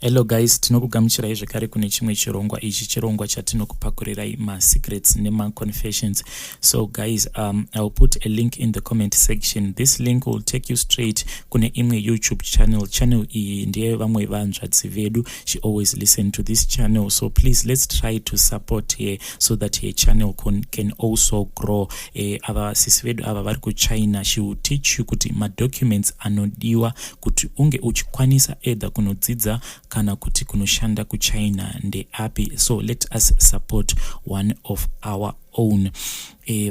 Hello guys, tinokugamuchirai zvekare kune chimwe chirongwa. Ichi chirongwa chatinokupakurirai masecrets nemaconfessions. So guys, I will put a link in the comment section. This link will take you straight kune imwe YouTube channel. Channel iyi ndiye vamwe vanzvadzi vedu. She always listen to this channel, so please, let's try to support her so that her channel can also grow. Ava sisi vedu ava vari kuChina. She will teach you kuti madocuments anodiwa kuti unge uchikwanisa either kunodzidza kana kuti kunoshanda kuChina ndeapi. So let us support one of our own.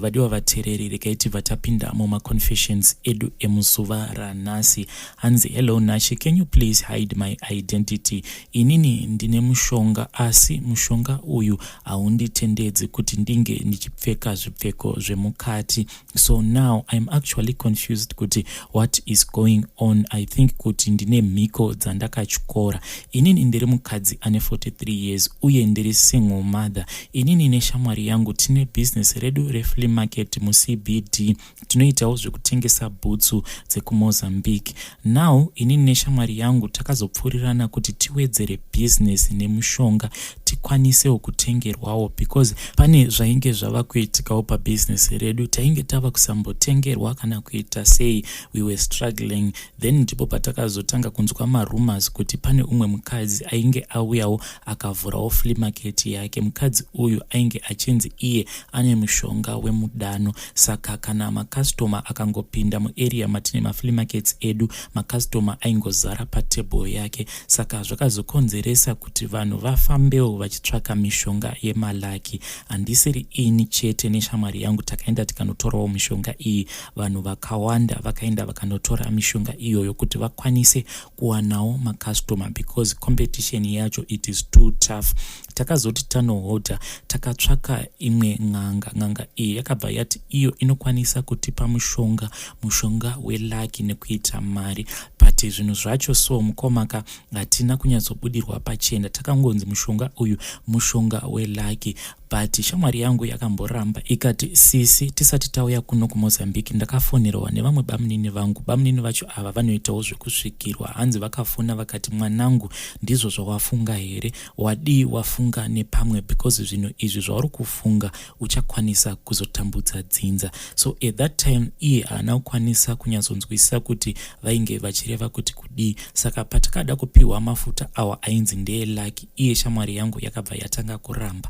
Vadiwa vateereri, regai tibva tapinda mumaconfessions edu emuzuva ranhasi. Hanzi, "Hello Nashi, can you please hide my identity? Inini ndine mushonga, asi mushonga uyu haunditendedzi kuti ndinge ndichipfeka zvipfeko zvemukati. So now I'm actually confused kuti what is going on. I think kuti ndine mhiko dzandakatyora. Inini ndiri mukadzi ane 43 years uye ndiri single mother. Inini neshamwari yangu tine bhizinesi redu reflea market muCBD. Tinoitawo zvekutengesa bhutsu dzekuMozambique. Now inini neshamwari yangu takazopfuurirana kuti tiwedzere bhizinesi nemushonga, tikwanisewo kutengerwawo, because pane zvainge zvava kuitikawo pabhizinesi redu. Tainge tava kusambotengerwa kana kuita sei. We were struggling. Then ndipo patakazotanga kunzwa marumors kuti pane umwe mukadzi ainge auyawo, akavhurawo flea market yake. Mukadzi uyu ainge achinzi iye ane mushonga wemudano, saka kana makastoma akangopinda muarea matine maflea markets edu, makastoma aingozara patebhuru yake. Saka zvakazokonzeresa kuti vanhu vafambewo vachitsvaka mishonga yemalucky. Handisiri ini chete neshamwari yangu takaenda tikanotorawo mishonga iyi. Vanhu vakawanda vakaenda vakanotora mishonga iyoyo kuti vakwanise kuwanawo makastoma, because competition yacho, it is too tough. Takazoti tanohodha, takatsvaka imwe n'anga. N'anga iyi yakabva yati iyo inokwanisa kutipa mushonga, mushonga welucky nekuita mari, but zvinhu zvacho so, mukomaka, hatina kunyatsobudirwa pachena. Takangonzi mushonga uyu mushonga welucky, but shamwari yangu yakamboramba ikati, 'Sisi, tisati tauya kuno kuMozambique, ndakafonerwa nevamwe bamunini vangu. Bamunini vacho ava vanoitawo zvekusvikirwa. Hanzi vakafona vakati, 'Mwanangu, ndizvo zvawafunga here? Wadii wafunga nepamwe? Because zvinhu izvi zvauri kufunga, uchakwanisa kuzotambudza dzinza.' So at that time iye haana kukwanisa kunyatsonzwisisa kuti vainge vachireva kuti kudii. Saka patakada kupiwa mafuta awa ainzi ndeelucky, iye shamwari yangu yakabva yatanga kuramba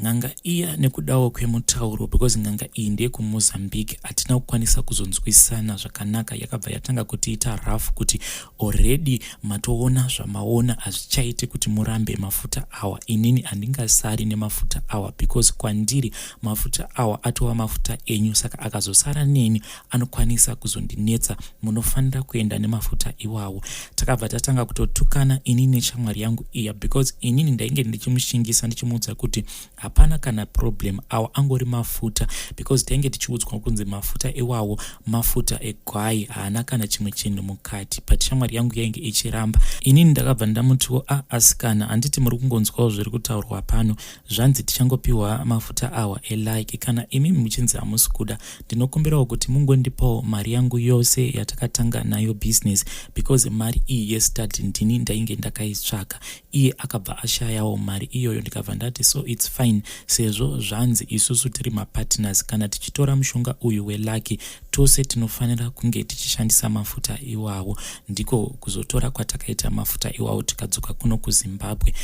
n'anga iya nekudawo kwemutauro, because n'anga iyi ndeyekuMozambique. Hatina kukwanisa kuzonzwisana zvakanaka. Yakabva yatanga kutiita rough kuti, 'Already matoona zvamaona, hazvichaiti kuti murambe mafuta awa. Inini handingasari nemafuta awa, because kwandiri mafuta awa atova mafuta enyu. Saka akazosara neni anokwanisa kuzondinetsa. Munofanira kuenda nemafuta iwawo.' Takabva tatanga kutotukana inini neshamwari yangu iya, because inini ndainge ndichimushingisa, ndichimuudza kuti hapana kana problem, awa angori mafuta, because tainge tichiudzwa kunzi mafuta iwawo mafuta egwai, haana kana chimwe chinhu mukati. But shamwari yangu yainge ichiramba. Inini ndakabva ndamutiwo, 'A, asikana, handiti muri kungonzwawo zviri kutaurwa pano? Zvanzi tichangopiwa mafuta awa elucky. Kana imimi muchinzi hamusi kuda, ndinokumbirawo kuti mungondipawo mari yangu yose yatakatanga nayo business, because mari iyi yestart ndini ndainge ndakaitsvaka.' Iye akabva ashayawo mari iyoyo. Ndikabva ndati, 'So it's fine, sezvo zvanzi isusu tiri mapartners, kana tichitora mushonga uyu welucky, tose tinofanira kunge tichishandisa mafuta iwawo.' Ndiko kuzotora kwatakaita mafuta iwawo, tikadzoka kuno kuZimbabwe.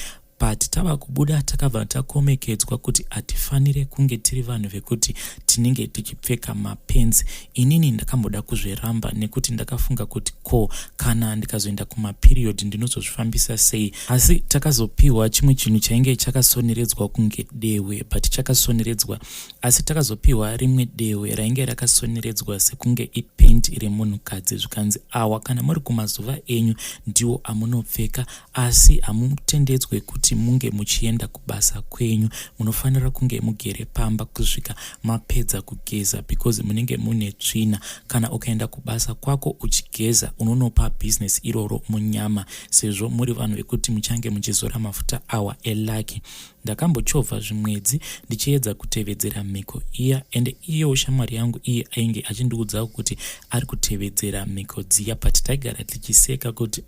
But tava kubuda, takabva takomekedzwa kuti hatifanire kunge tiri vanhu vekuti tinenge tichipfeka mapants. Inini ndakamboda kuzviramba nekuti ndakafunga kuti, ko kana ndikazoenda kumaperiod, ndinozozvifambisa sei? Asi takazopiwa chimwe chinhu chainge chakasoneredzwa kunge dehwe, but chakasoneredzwa, asi takazopiwa rimwe dehwe rainge rakasoneredzwa sekunge ipant remunhukadzi. Zvikanzi, awa kana muri kumazuva enyu, ndiwo amunopfeka, asi hamutendedzwe kuti munge muchienda kubasa kwenyu. Munofanira kunge mugere pamba kusvika mapedza kugeza, because munenge mune tsvina. Kana ukaenda kubasa kwako uchigeza, unonopa bhizinesi iroro munyama, sezvo muri vanhu vekuti muchange muchizora mafuta awa elucky. Ndakambochovha zvimwedzi ndichiedza kutevedzera mhiko iya, ende iyewo shamwari yangu iye ainge achindiudzawo kuti ari kutevedzera mhiko dziya, but taigara tichiseka kuti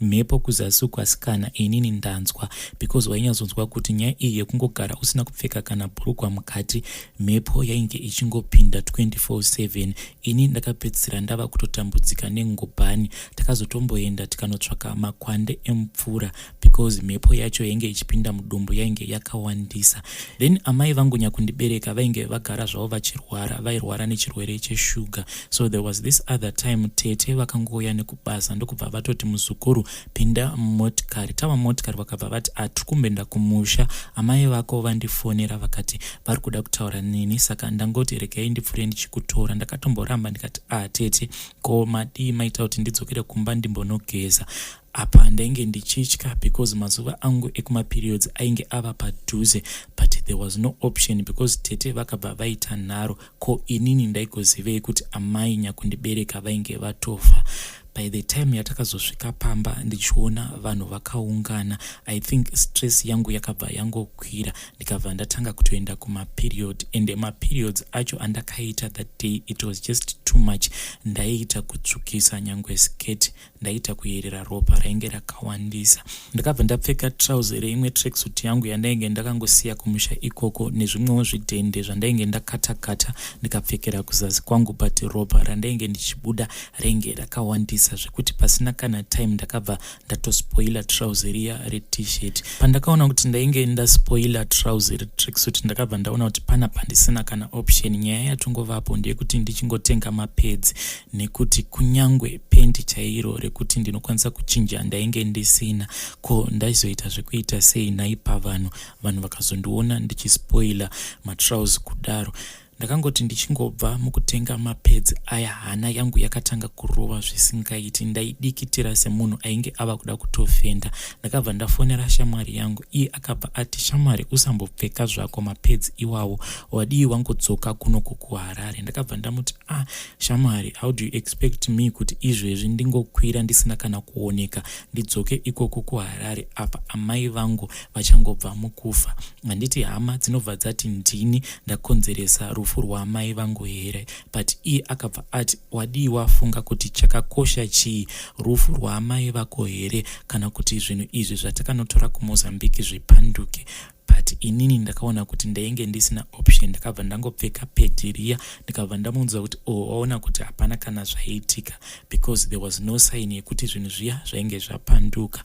mhepo kuzasi uku asikana, inini ndanzwa, because wainyatsonzwa kuti nyaya iyi yekungogara usina kupfeka kana bhurugwa mukati, mhepo yainge ichingopinda 24/7. Ini ndakapedzisira ndava kutotambudzika nengobhani. Takazotomboenda tikanotsvaka makwande emupfura because mhepo yacho yainge ichipinda mudumbu yainge yakawandisa. Then amai vangu nyakundibereka vainge vagara zvavo vachirwara, vairwara nechirwere cheshuga. So there was this other time tete vakangouya nekubasa ndokubva vatoti, "Muzukuru, pinda mumotikari." Tava mumotikari vakabva vati, "Atiri kumboenda kumusha, amai vako vandifonera vakati vari kuda kutaura neni, saka ndangoti regai ndipfuure ndichikutora." Ndakatomboramba ndikati, "A tete, ko madii maita kuti ndidzokere kumba ndimbonogeza?" Apa ndainge ndichitya because mazuva angu ekumaperiods ainge ava padhuze, but there was no option because tete vakabva vaita nharo. Ko inini ndaigozivei kuti amai nyakundibereka vainge vatofa? By the time yatakazosvika pamba ndichiona vanhu vakaungana, I think stress yangu yakabva yangokwira, ndikabva ndatanga kutoenda kumaperiod, and maperiods acho andakaita that day, it was just too much. Ndaiita kutsvukisa nyangwe sketi, ndaita kuyerera ropa rainge rakawandisa. Ndakabva ndapfeka trouser reimwe tracksuit yangu yandainge ndakangosiya kumusha ikoko nezvimwewo zvidhende zvandainge ndakatakata, ndikapfekera kuzasi kwangu, but ropa randainge ndichibuda rainge rakawandisa zvekuti pasina kana time ndakabva ndatospoila trouser riya reT-shirt. Pandakaona kuti ndainge ndaspoila trouser retracksuit, ndakabva ndaona kuti pana pandisina kana option. Nyaya yatongovapo ndeyekuti ndichingotenga mapads, nekuti kunyangwe pendi chairo rekuti ndinokwanisa kuchinja ndainge ndisina. Ko ndaizoita zvekuita sei nhai pavanhu? Vanhu vakazondiona ndichispoila matrousers kudaro. Ndakangoti ndichingobva mukutenga mapads aya, hana yangu yakatanga kurova zvisingaiti, ndaidikitira semunhu ainge ava kuda kutofenda. Ndakabva ndafonera shamwari yangu. Iye akabva ati, "Shamwari, usambopfeka zvako mapads iwawo, wadii wangodzoka kunoku kuHarare?" Ndakabva ndamuti, "Ah shamwari, how do you expect me kuti izvezvi ndingokwira ndisina kana kuoneka ndidzoke ikoko kuHarare, apa amai vangu vachangobva mukufa? Handiti hama dzinobva dzati ndini ndakonzeresa rufu rwaamai vangu here?" But iye akabva ati, "Wadii wafunga kuti chakakosha chii, rufu rwaamai vako here kana kuti zvinhu izvi zvatakanotora kuMozambique zvipanduke?" But inini ndakaona kuti ndainge ndisina option. Ndakabva ndangopfeka pedi riya, ndikabva ndamuudza kuti, "Oh, waona kuti hapana kana zvaiitika," because there was no sign yekuti zvinhu zviya zvainge zvapanduka.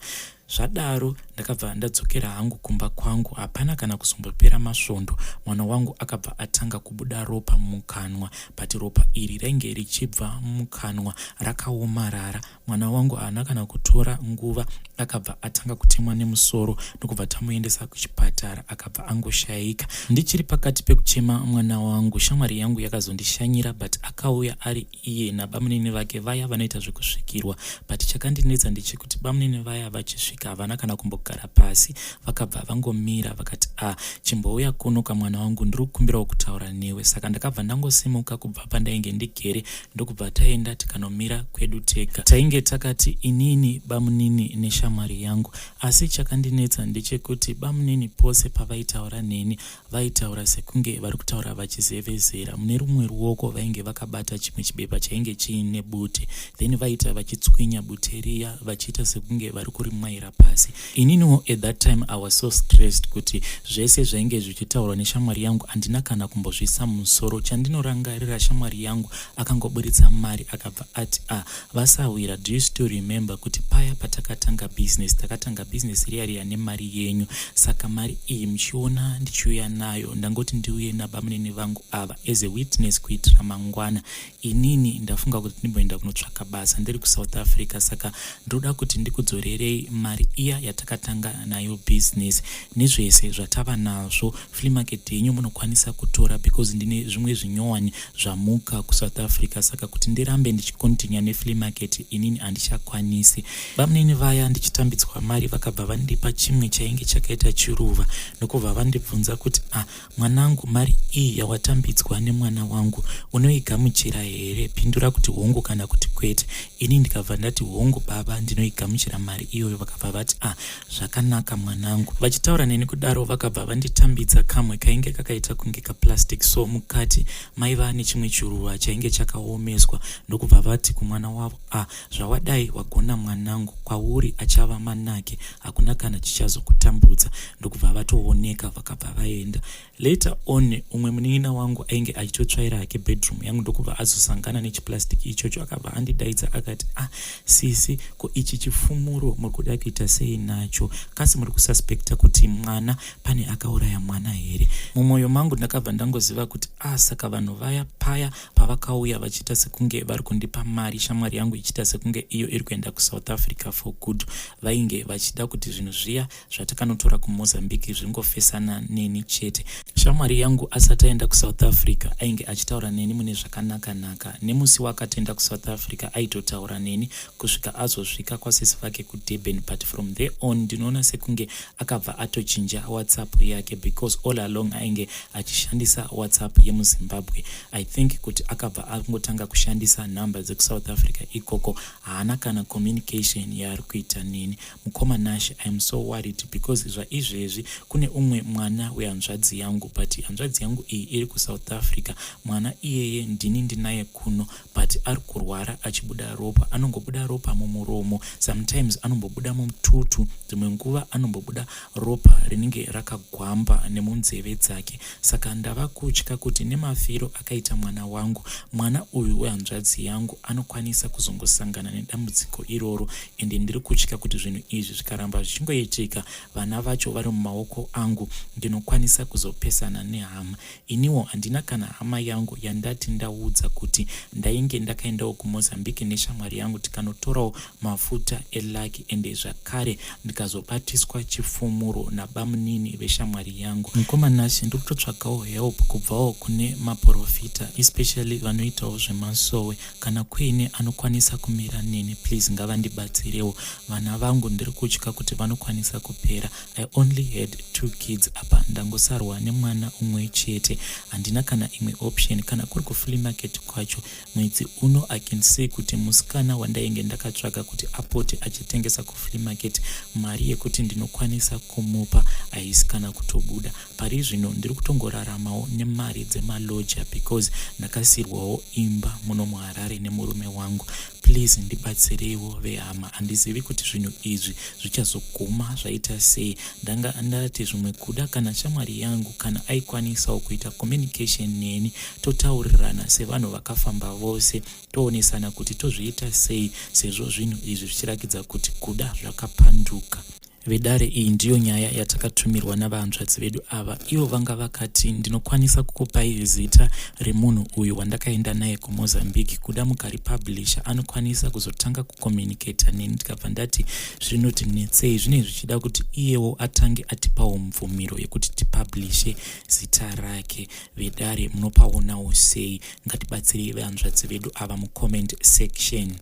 Zvadaro ndakabva ndadzokera hangu kumba kwangu. Hapana kana kuzombopera masvondo, mwana wangu akabva atanga kubuda ropa mukanwa, but ropa iri rainge richibva mukanwa rakaomarara. Mwana wangu haana kana kutora nguva, akabva atanga kutemwa nemusoro, ndokubva tamuendesa kuchipatara, akabva angoshayika. Ndichiri pakati pekuchema mwana wangu, shamwari yangu yakazondishanyira, but akauya ari iye nabamunini vake vaya vanoita zvekusvikirwa. But chakandinetsa ndechekuti bamunini vaya vachisvika havana kana kumbogara pasi, vakabva vangomira vakati, "A ah, chimbouya kuno kamwana wangu, ndiri kukumbirawo kutaura newe." Saka ndakabva ndangosimuka kubva pandainge ndigere, ndokubva taenda tikanomira kwedu tega. Tainge takati inini, bamunini neshamwari yangu. Asi chakandinetsa ndechekuti bamunini pose pavaitaura neni vaitaura sekunge vari kutaura vachizevezera. Mune rumwe ruoko vainge vakabata chimwe chibepa chainge chiine bute, then vaita vachitswinya bute riya vachiita sekunge vari kurimwaira pasi. Ininiwo at that time I was so stressed kuti zvese zvainge zvichitaurwa neshamwari yangu handina kana kumbozvisa musoro. Chandinorangarira, shamwari yangu akangoburitsa mari, akabva ati, "Ah vasawira, do you still remember kuti paya patakatanga business, takatanga business riya riya nemari yenyu? Saka mari iyi muchiona ndichiuya nayo, ndangoti ndiuye nabamunini vangu ava as a witness kuitira mangwana. Inini ndafunga kuti ndimboenda kunotsvaka basa ndiri kuSouth Africa, saka ndoda kuti ndikudzorerei mari iya yatakatanga nayo business nezvese zvatava nazvo. Flea market yenyu munokwanisa kutora because ndine zvimwe zvinyowani zvamuka kuSouth Africa, saka kuti ndirambe ndichicontinue neflea market inini handichakwanisi." Bamunini vaya ndichitambidzwa mari vakabva vandipa chimwe chainge chakaita chiruva, ndokubva vandibvunza kuti, "Ah mwanangu, mari iyi yawatambidzwa nemwana wangu unoigamuchira here? Pindura kuti hongu kana kuti kwete." Ini ndikabva ndati, "Hongu baba, ndinoigamuchira mari iyoyo." Vakabva vati, "Ah, Zvakanaka mwanangu. Vachitaura neni kudaro vakabva vanditambidza kamwe kainge kakaita kunge kaplastic so mukati maiva nechimwe chiruva chainge chakaomeswa ndokubva vati kumwana wavo, Ah zvawadai wagona mwanangu, kwauri achava manake hakuna kana chichazokutambudza. Ndokubva vatooneka vakabva vaenda. Later on umwe munin'ina wangu ainge achitotsvaira hake bedroom yangu ndokubva azosangana nechiplastic ichocho akabva andidaidza akati ah sisi ko ichi chifumuro muri kuda kuita sei nacho kasi muri kususpecta kuti mwana pane akauraya mwana here? Mumwoyo mangu ndakabva ndangoziva kuti ah saka vanhu vaya paya pavakauya vachiita sekunge vari kundipa mari shamwari yangu ichiita sekunge iyo iri kuenda kuSouth Africa for good vainge vachida kuti zvinhu zviya zvatakanotora kuMozambique zvingofesana neni chete. Shamwari yangu asati aenda kuSouth Africa ainge achitaura neni mune zvakanaka-naka. Nemusi waakatoenda kuSouth Africa aitotaura neni kusvika azosvika kwasisi vake kuDurban but from there on ndinoona sekunge akabva atochinja WhatsApp yake because all along ainge achishandisa WhatsApp yemuZimbabwe. I think kuti akabva angotanga kushandisa number dzekuSouth Africa ikoko haana kana communication yaari kuita neni. Mukoma Nashe I am so worried because zvaizvezvi kune umwe mwana wehanzvadzi yangu but hanzvadzi yangu iyi iri kuSouth Africa mwana iyeye ndini ndinaye kuno but ari kurwara achibuda ropa anongobuda ropa mumuromo sometimes anombobuda mututu dzimwe nguva anombobuda ropa rinenge rakagwamba nemunzeve dzake saka ndava kutya kuti nemafiro akaita mwana wangu mwana uyu wehanzvadzi yangu anokwanisa kuzongosangana nedambudziko iroro ende ndiri kutya kuti zvinhu izvi zvikaramba zvichingoitika vana vacho vari mumaoko angu ndinokwanisa kuzopesana nehama. Iniwo handina kana hama yangu yandati ndaudza kuti ndainge ndakaendawo kuMozambique neshamwari yangu tikanotorawo mafuta elucky ende zvakare ndikazobatiswa chifumuro nabamunini veshamwari yangu. Mukoma Nashe ndiri kutotsvagawo help kubvawo kune maporofita especially vanoitawo zvemasowe Kana kuine anokwanisa kumira neni please ngavandibatsirewo. Vana vangu ndiri kutya kuti vanokwanisa kupera. I only had two kids apa ndangosarwa nemwana umwe chete. Handina kana imwe option kana kuri kuflea market kwacho. Mwedzi uno I can see kuti musikana wandainge ndakatsvaga kuti apote achitengesa kuflea market mari yekuti ndinokwanisa kumupa haisi kana kutobuda. Pari zvino ndiri kutongoraramawo nemari dzemaloja because ndakasiirwawo imba muno muHarare nemurume wangu. Please ndibatsireiwo vehama, handizivi kuti zvinhu izvi zvichazoguma zvaita sei. Ndanga ndati zvimwe kuda kana shamwari yangu kana aikwanisawo kuita communication neni totaurirana sevanhu vakafamba vose toonesana kuti tozviita sei sezvo zvinhu izvi zvichirakidza kuti kuda zvakapanduka. Vedare iyi ndiyo nyaya yatakatumirwa navahanzvadzi vedu ava. Ivo vanga vakati ndinokwanisa kukupai zita remunhu uyu wandakaenda naye kuMozambique kuda mukaripublisha anokwanisa kuzotanga kucommunicata neni ndikabva ndati zvinoti netsei zvinenge zvichida kuti iyewo atange atipawo mvumiro yekuti tipublishe zita rake. Vedare munopaonawo sei? Ngatibatsirei vehanzvadzi vedu ava mucomment section.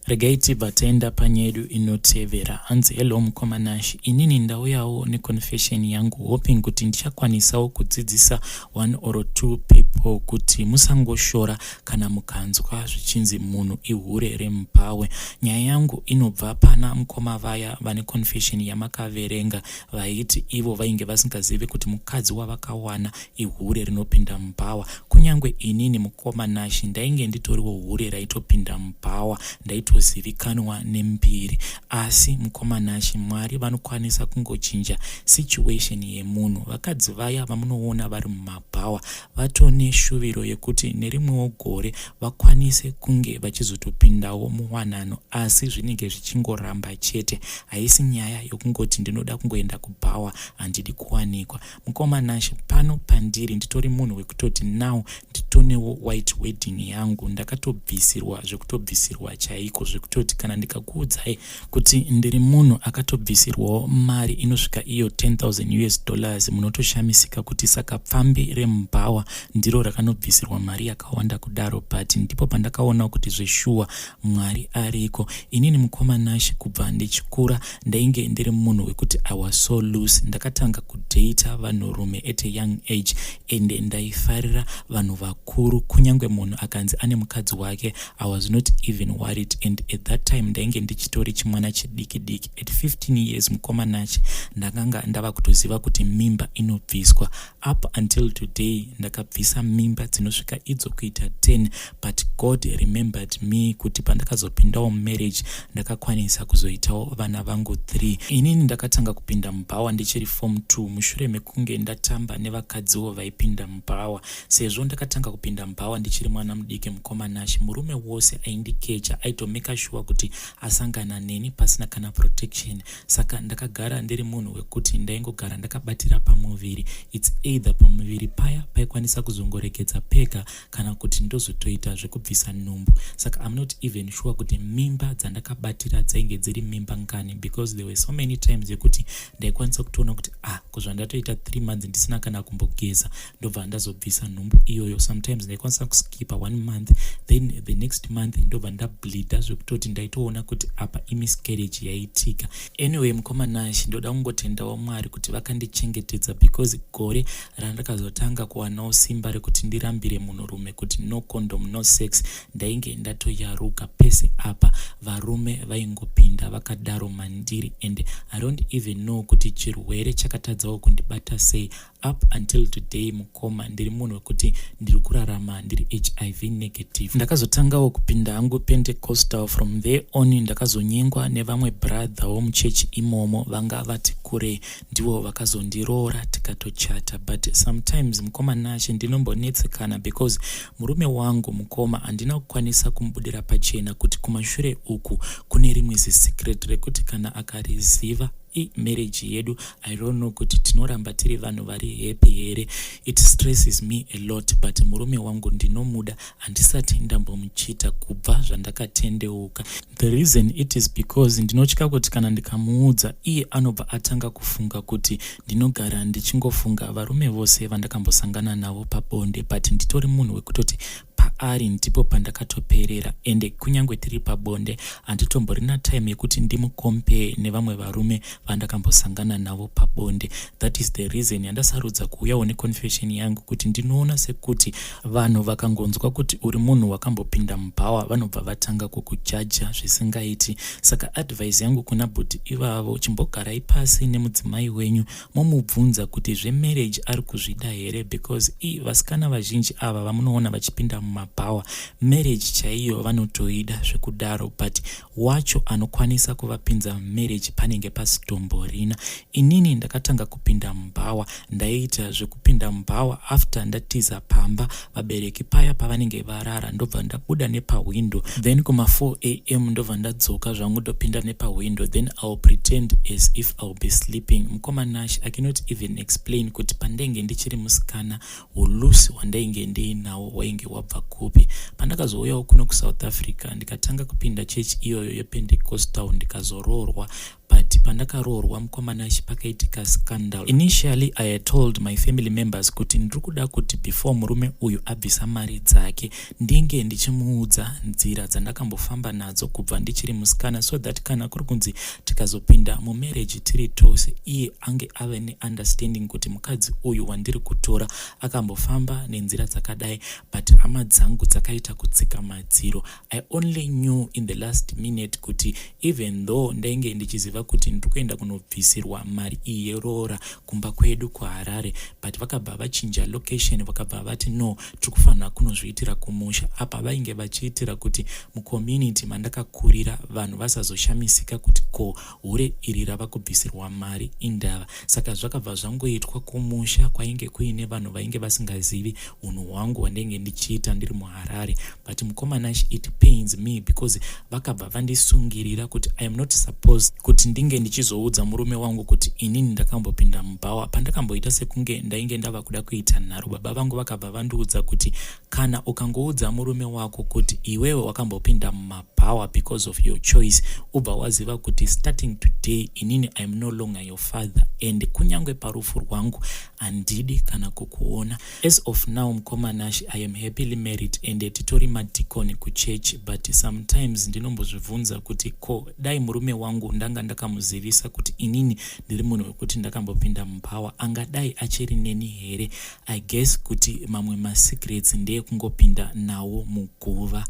Regai tibva taenda panyaya yedu inotevera. Hanzi hello mukoma Nash, inini ndauyawo neconfession yangu hoping kuti ndichakwanisawo kudzidzisa one or two people kuti musangoshora kana mukanzwa zvichinzi munhu ihure remubhawe. Nyaya yangu inobva pana mukoma vaya vane confession yamakaverenga vaiti ivo vainge vasingazivi kuti mukadzi wavakawana ihure rinopinda mubhawa. Kunyangwe inini mukoma Nashy ndainge nditoriwo hure raitopinda mubhawa ndaitozivikanwa nembiri. Asi mukoma Nashy Mwari vanokwanisa kungochinja situation yemunhu. Vakadzi vaya vamunoona vari mumabhawa vatone shuviro yekuti nerimwewo gore vakwanise kunge vachizotopindawo muwanano asi zvinenge zvichingoramba chete. Haisi nyaya yokungoti ndinoda kungoenda kubhawa handidi kuwanikwa. Mukoma Nashe pano pandiri nditori munhu wekutoti now nditonewo white wedding yangu ndakatobvisirwa zvekutobvisirwa chaiko zvekutoti kana ndikakuudzai kuti ndiri munhu akatobvisirwawo mari inosvika iyo 10,000 us dollars munotoshamisika kuti saka pfambi remubhawa ndiro rakanobvisirwa mari yakawanda kudaro but ndipo pandakaonawo kuti zveshuwa Mwari ariko. Inini mukoma Nashe kubva ndichikura ndainge ndiri munhu wekuti I was so loose. Ndakatanga kudata vanhurume at a young age ende ndaifarira vanhu vakuru kunyange munhu akanzi ane mukadzi wake I was not even worried. And at that time ndainge ndichitori chimwana chidiki diki. At 15 years, mukoma Nashe, ndakanga ndava kutoziva kuti mimba inobviswa. Up until today ndakabvisa mimba dzinosvika idzo kuita 10, but God remembered me kuti pandakazopindawo marriage, ndakakwanisa kuzoitawo vana vangu 3. Inini ndakatanga kupinda mubhawa ndichiri Form 2, mushure mekunge ndatamba nevakadziwo vaipinda mubhawa. Sezvo ndakatanga kupinda mubhawa ndichiri mwana mudiki, mukoma Nashe, murume wose aindikecha aitomeka sure kuti asangana neni pasina kana protection. Saka ndakagara ndiri munhu wekuti ndaingogara ndakabatira pamuviri. It's either pamuviri paya paikwanisa kuzongoregedza pega kana kuti ndozotoita zvekubvisa nhumbu. Saka I'm not even sure kuti mimba dzandakabatira dzainge dziri mimba ngani, because there were so many times yekuti ndaikwanisa kutoona kuti, ah, kuzvandatoita 3 months ndisina kana kumbogeza, ndobva ndazobvisa nhumbu iyoyo. Sometimes ndaikwanisa kuskipa one month, then the next month ndobva ndableeda zvekutoti ndaitoona kuti apa imiscarriage yaitika. Anyway, mukoma Nashe, ndoda kungotendawo Mwari kuti vakandichengetedza, because gore randakazotanga kuwanawo simba rekuti ndirambire munhurume kuti no condom, no sex, ndainge ndatoyaruka. Pese apa varume vaingopinda vakadaro mandiri, and I don't even know kuti chirwere chakatadzawo kundibata sei. Up until today, mukoma, ndiri munhu wekuti ndiri kurarama ndiri HIV negative. Ndakazotangawo kupinda hangu Pentecostal. From there on ndakazonyengwa nevamwe brotherwo muchechi imomo, vanga vati kure, ndivo vakazondiroora, tikatochata. But sometimes, mukoma Nashe, ndinombonetsekana because murume wangu, mukoma, handina kukwanisa kumubudira pachena kuti kumashure uku kune rimwe zisecret rekuti kana akariziva, imarriage yedu, I don't know kuti tinoramba tiri vanhu vari happy here. It stresses me a lot, but murume wangu ndinomuda. Handisati ndambomuchita kubva zvandakatendeuka. The reason, it is because ndinotya kuti kana ndikamuudza, iye anobva atanga kufunga kuti ndinogara ndichingofunga varume vose vandakambosangana navo pabonde. But nditori munhu wekutoti paari ndipo pandakatoperera, ende kunyange tiri pabonde handitomborina time yekuti ndimucompare nevamwe varume vandakambosangana navo pabonde. That is the reason yandasarudza kuuyawo neconfession yangu, kuti ndinoona sekuti vanhu vakangonzwa kuti uri munhu wakambopinda mubhawa, vanobva vatanga kukujaja zvisingaiti. Saka advice yangu kuna bhuti ivavo, chimbogarai pasi nemudzimai wenyu, momubvunza kuti zvemarriage ari kuzvida here, because i vasikana vazhinji ava vamunoona vachipinda mumabhawa, marriage chaiyo vanotoida zvekudaro, but wacho anokwanisa kuvapinza marriage panenge pasitomborina. Inini ndakatanga kupinda mubhawa, ndaiita zvekupinda mubhawa after ndatiza pamba vabereki paya pavanenge varara, ndobva ndabuda nepahwindo, then kuma4 am ndobva ndadzoka zvangu, ndopinda nepahwindo, then I will pretend as if I will be sleeping. Mukoma Nashe, I cannot even explain kuti pandenge ndichiri musikana, ulusi hwandainge ndiinawo hwainge hwabva kupi. Pandakazouyawo kuno kuSouth Africa, ndikatanga kupinda chechi iyoyo yePentecostal, ndikazoroorwa. But pandakaroorwa, mukoma Nashe, pakaitika scandal. Initially I had told my family members kuti ndiri kuda kuti before murume uyu abvisa mari dzake, ndinge ndichimuudza nzira dzandakambofamba nadzo kubva ndichiri musikana, so that kana kuri kunzi tikazopinda mumarriage tiri tose, iye ange ave neunderstanding kuti mukadzi uyu wandiri kutora akambofamba nenzira dzakadai. But hama dzangu dzakaita kutsika madziro. I only knew in the last minute kuti even though ndainge ndichiziva kuti ndiri kuenda kunobvisirwa mari iyi yeroora kumba kwedu kuHarare, but vakabva vachinja location, vakabva vati no, tiri kufanira kunozviitira kumusha. Apa vainge vachiitira kuti mucommunity mandakakurira vanhu vasazoshamisika kuti ko, hure iri rava kubvisirwa mari indava. Saka zvakabva zvangoitwa kumusha kwainge kuine vanhu vainge vasingazivi unhu hwangu hwandainge ndichiita ndiri muHarare. But mukoma Nashe, it pains me because vakabva vandisungirira kuti I am not supposed kuti ndinge ndichizoudza murume wangu kuti inini ndakambopinda mubhawa. Pandakamboita sekunge ndainge ndava kuda kuita nharo, baba vangu vakabva vandiudza kuti kana ukangoudza murume wako kuti iwewe wakambopinda mumabhawa because of your choice, ubva waziva kuti starting today inini I am no longer your father, and kunyange parufu rwangu handidi kana kukuona. As of now, mukoma Nashe, I am happily married and titori madhikoni kuchechi. But sometimes ndinombozvibvunza kuti ko, dai murume wangu ndanga ndakamuzivisa kuti inini ndiri munhu wekuti ndakambopinda mubhawa, angadai achiri neni here? I guess kuti mamwe masecrets ndeyekungopinda nawo muguva.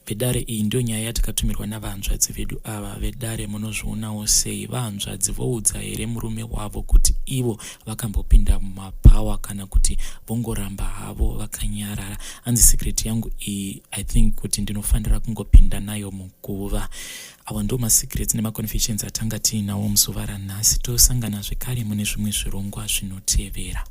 Vedare, iyi ndiyo nyaya yatakatumirwa navahanzvadzi vedu ava. Vedare, munozvionawo sei? Vahanzvadzi voudza here murume wavo kuti ivo vakambopinda mumabhawa, kana kuti vongoramba havo vakanyarara? Hanzi, "Secret yangu iyi, I think kuti ndinofanira kungopinda nayo muguva." Awa ndo masecrets nemaconfessions atanga tiinawo muzuva ranhasi. Tosangana zvekare mune zvimwe zvirongwa zvinotevera.